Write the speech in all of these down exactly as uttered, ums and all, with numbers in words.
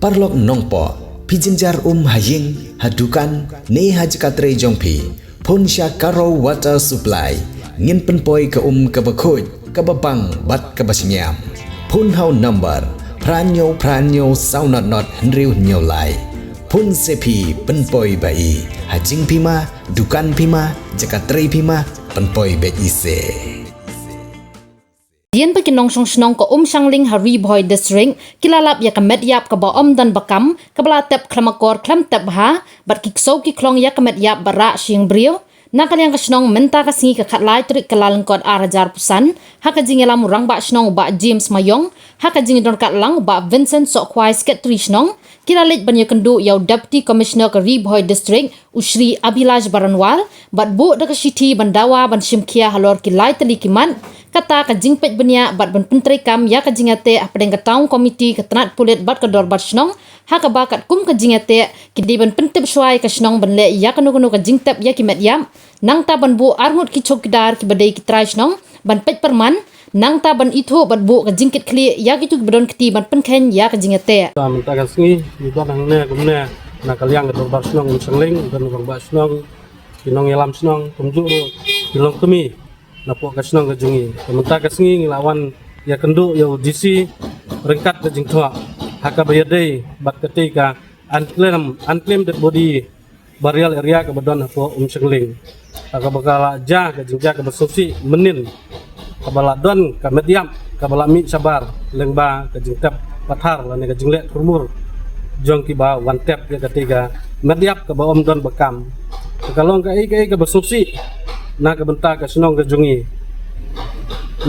Paralok Nongpoh, phi jynjar um ha ïing, ha dukan, ne ha jaka trei jong phi, phone sha Karo Water Supply, ngin pynpoi ka um kaba khuid, kaba bang bad kaba shngiam. Phone ha u number phra hynñiew phra hynñiew saw not not hynriew hynñiew lai. Phone se phi, pynpoi ba i, ha jingphi ma, dukan phi ma, jaka trei phi ma, pynpoi beit i se. Hadien ba ki nongshong shnong ka Umshangling ha Ri Bhoi District ki la lap ïa ka met ïap kaba ym don ba kam, kaba la tep khlem akor khlem tep bha, bad ki ksew ki khlong ïa ka met ïap ba rah sha ïing briew. Na ka liang ka shnong, mynta ka sngi ka khatlai tarik Kyllalyngkot ar hajar arphew san, ha ka jingïalam u Rangbah Shnong u Bah James Mayong, ha ka jingïadon kat lang u Bah Vincent Sohkhwai, Secretary Shnong, ki la leit ban ïakynduh ïa u Deputy Commissioner ka Ri Bhoi District, u Shri Abhilash Baranwal, bad buh da ka shithi ban dawa ban shim khia halor ki lai tylli ki mat, kata ka jingpeit bniah bad ban pyntreikam ïa ka jingïateh hapdeng ka Town Committee, ka tnat pulit bad ka dorbar shnong, ha kaba katkum ka jingïateh ki dei ban pyntip shuwa ïa ka shnong ban leh ïa kano kano ka jingtep ïa ki met ïap, nangta ban buh arngut ki chowkidar kiba dei ki trai shnong ban peit pyrman, nangta ban ithuh bad buh ka jingkitkhlieh ïa kito kiba don kti ban pynkheiñ ïa ka jingïateh. Mynta ka sngi ngi don hangne kumne na ka liang ka dorbar shnong Umshangling, don u rangbah shnong, ki nongïalam shnong, kumjuh ruh ki longkmie napoh ka shnong ka jong ngi. Te mynta ka sngi ngi la wan ïakynduh ïa u D C ryngkat ka jingthoh ha kaba ïadei bad katei ka unclaimed, unclaimed dead body burial area kaba don hapoh Umshangling. Ha kaba ka la jia ka jingjia kaba sngewsih mynnin, kaba la don ka met ïap kaba la mih shabar lyngba ka jingtep pathar lane ka jingleh thurmur jong kiba wan tep ïa katei ka met ïap kaba ym don ba kam. Te ka long kaei kaei kaba sngewsih na ka bynta ka shnong ka jong ngi.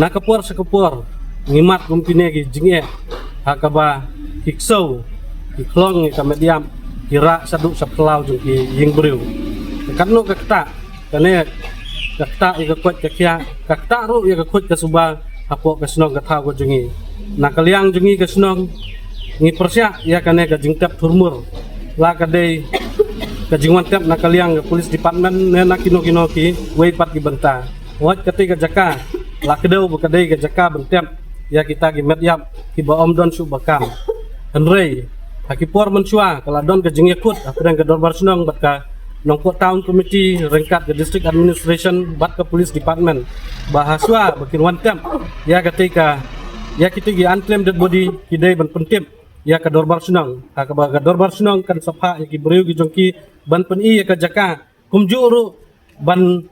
Na ka por sha ka por ngi mad kum kine ki jingeh ha kaba ki ksew ki khlong ïa ka met ïap ki rah shaduh sha phyllaw jong ki ïing briew. Te katno ka ktah, kane ka ktah ïa ka koit ka khiah, ka ktah ruh ïa ka khuid ka suba hapoh ka shnong ka thaw ka jong ngi. Na ka liang jong ngi ka shnong ngi pyrshah ïa kane ka jingtep thurmur, la ka dei ka jingwan tep na ka liang ka police department ne na kino kino kiwei pat ki bynta. Wat katei ka jaka la kdew ba ka dei ka jaka ban tep ïa kita ki met ïap kiba ym don shuh ba kam. Hynrei ha ki por mynshuwa ka la don ka jingïakut hapdeng ka dorbar shnong bad ka Nongpoh Town Committee ryngkat ka District Administration bad ka Police Department, ba ha shuwa ba kin wan tep ïa katei ka, ïa kitei ki unclaimed dead body, ki dei ban pyntip ïa ka dorbar shnong, ha kaba ka dorbar shnong kan sa phah ïa ki briew ki jong ki ban pyni ïa ka jaka, kumjuh ruh ban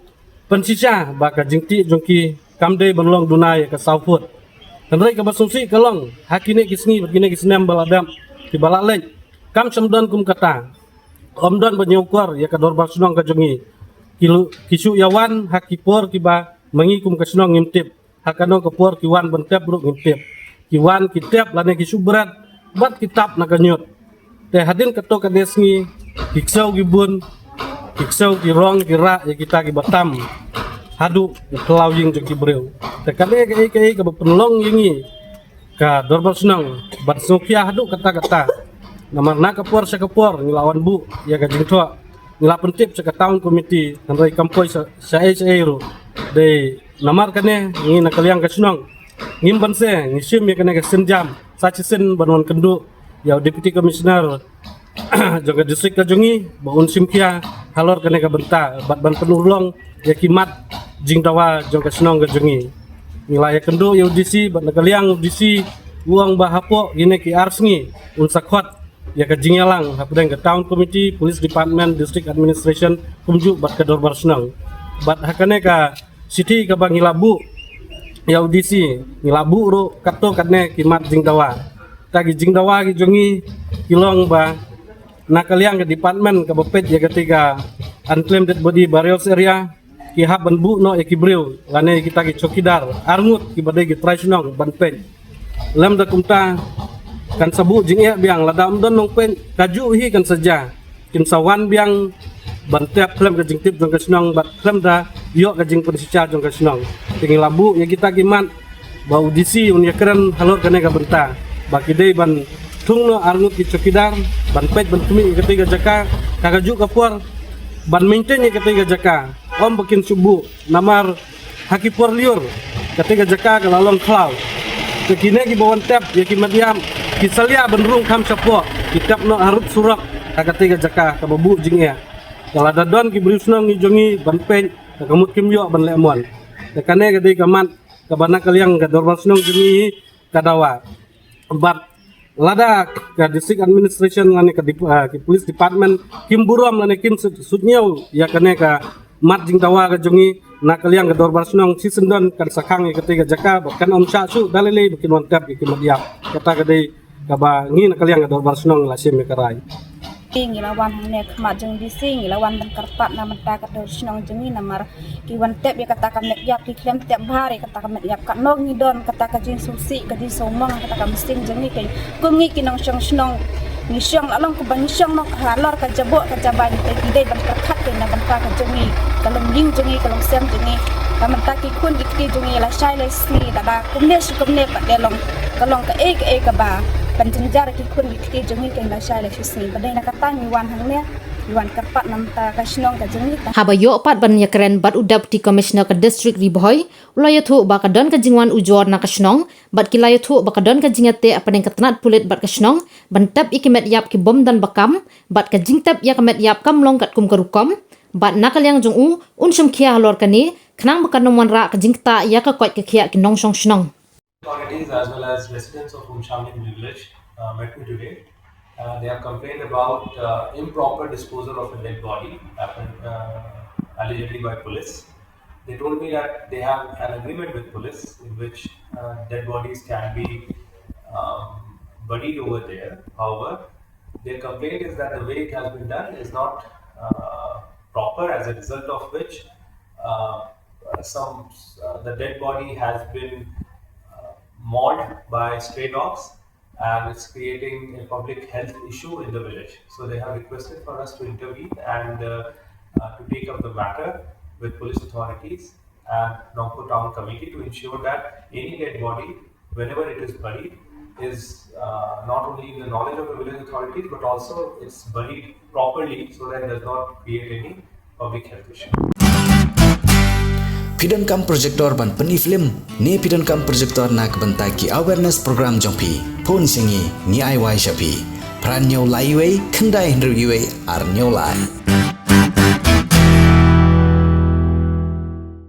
pynshisha ba ka jingtih jong ki kam dei ban long duna ïa ka saw phut. Hynrei kaba sngewsih ka long ha kine ki sngi bad kine ki snem ba la dep, kiba la leit, kam shym don kum kata. Ym don ba ñiewkor ïa ka dorbar shnong ka jong ngi. Ki lu, ki shu ïawan ha ki por kiba ma ngi kum ka shnong ngim tip. Ha kano ka por ki wan ban tep ruh ngim tip. Ki wan ki tep lane ki shu bret bad ki tap na ka ñiut. Te hadien kato kane sngi ki ksew ki bun, ki ksew ki rong ki rah ïa kita kiba tam haduh u phyllaw ïing jong ki briew. Te kane kaei kaei kaba pynlong ïa ngi ka dorbar shnong ban sngewkhia haduh katta katta. Namar na ka por sha ka por ngi la wan buh ïa ka jingthoh, ngi la pyntip sha ka Town Committee, hynrei kam poi sha, shaei shaei ruh. Dei namar kane ngi na ka liang ka shnong ngim banse, ngi shim ïa kane ka sienjam sa shisien ban wan kynduh ïa u Deputy Commissioner jong ka district ka jong ngi ba un shim khia halor kane ka bynta bad ban pynurlong ïa ki mat jingdawa jong ka shnong ka jong ngi. Ngi la ïakynduh ïa u D C bad na ka liang u D C u ong ba hapoh kine ki ar sngi un sa khot ïa ka jingïalang hapdeng ka Town Committee, Police Department, District Administration, kumjuh bad ka dorbar shnong. Bad ha kane ka shithi kaba ngi la buh ïa u D C, ngi la buh ruh katto katne ki mat jingdawa. Ta ki jingdawa ki jong ngi ki long ba na ka liang ka department kaba peit ïa katei ka unclaimed dead body burials area, ki hap ban buh noh ïa ki briew lane kita ki chowkidar arngut kiba dei ki trai shnong ban peit. Lymda kumta kan sa buh jingeh biang lada ym don nongpeit, kajuh hi kan sa jia. Kin sa wan biang ban tep khlem ka jingtip jong ka shnong bad khlem da ïoh ka jingpynshisha jong ka shnong. Te ngi la buh ïa kita ki mat ba u D C un ïakren halor kane ka bynta ba ki dei ban thung noh arngut ki chowkidar ban peit ban khmih ïa katei ka jaka, ka kajuh ka por ban maintain ïa katei ka jaka. Ym ba kin shu buh namar ha ki por lyiur katei ka jaka ka la long khlaw. Te kine kiba wan tep ïa ki met ïap ki salia ban rung kham shapoh. ki tep noh harud surok ha katei ka jaka kaba buh jingeh. Ka lada don ki briew shnong ngi jong ngi ban peit, ka mut kim ïoh ban leh mon. Te kane ka dei ka mat kaba na ka liang ka dorbar shnong jong ngi ka dawa. Bad lada ka district administration lane ka dep-, ah, ki police department kim burom lane kim sut-, sut ñiew ïa kane ka mat jingdawa ka jong ngi, na ka liang ka dorbar shnong shisyndon kan sa khang ïa katei ka jaka bad kan ym shah shuh da lei lei ba kin wan tep ïa ki met ïap. Kata ka dei kaba ngi na ka liang ka dorbar shnong la shim ïa ka rai. Ngi la wan hangne khmat jong D C, ngi la wan ban kyrpad na bynta ka dor shnong jong ngi namar ki wan tep ïa kata ka met ïap, ki khlem tep bha ïa kata ka met ïap. Katno ngi don kata ka jingsngewsih, ka jingsngewmong kata ka mynsiem jong ngi keiñ. Kum ngi ki nongshong shnong, ngi shong la long kumba ngi shong noh halor ka jaboh ka jabain, te ngi dei ban pyrkhat keiñ na bynta ka jong ngi, ka longïing jong ngi, ka longsem jong ngi. Ka bynta ki khun ki kti jong ngi lashai lashisngi, lada kumne shi kumne pat te long, ka long kaei kaei kaba pynjynjar ki khun ki kti jong ngi keiñ lashai lashisngi. Ba dei na kata ngi wan hangne, ngi wan kyrpad na bynta ka shnong ka jong ngi. Haba ïoh pat ban ïakren bad u Deputy Commissioner ka District Ri Bhoi, u la ïathuh ba ka don ka jingwan ujor na ka shnong, bad ki la ïathuh ba ka don ka jingïateh hapdeng ka tnat pulit bad ka shnong ban tep ïa ki met ïap ki bym don ba kam, bad ka jingtep ïa ka met ïap kam long katkum ka rukom. Bad na ka liang jong u, un shim khia halor kane, khnang ba kan ym wanrah ka jingktah ïa ka koit ka khiah ki nongshong shnong. Authorities as well as residents of Umshangin village, uh, met me today. Uh, they have complained about, uh, improper disposal of a dead body happened, uh, allegedly by police. They told me that they have an agreement with police in which, uh, dead bodies can be, um, buried over there. However, their complaint is that the way it has been done is not, uh, proper. As a result of which, uh, some, uh, the dead body has been, uh, mauled by stray dogs, and it's creating a public health issue in the village. So they have requested for us to intervene and, uh, uh, to take up the matter with police authorities and Nongpoh Town Committee to ensure that any dead body, whenever it is buried, is, uh, not only in the knowledge of the village authorities, but also it's buried properly so that it does not create any public health issue. Phi donkam projector ban pyni film ne phi donkam projector na ka bynta ki awareness program jong phi? Phone sha ngi, ngi ai wai sha phi. Phra hynñiew lai wei, khyndai hynriew wei, ar hynñiew lai.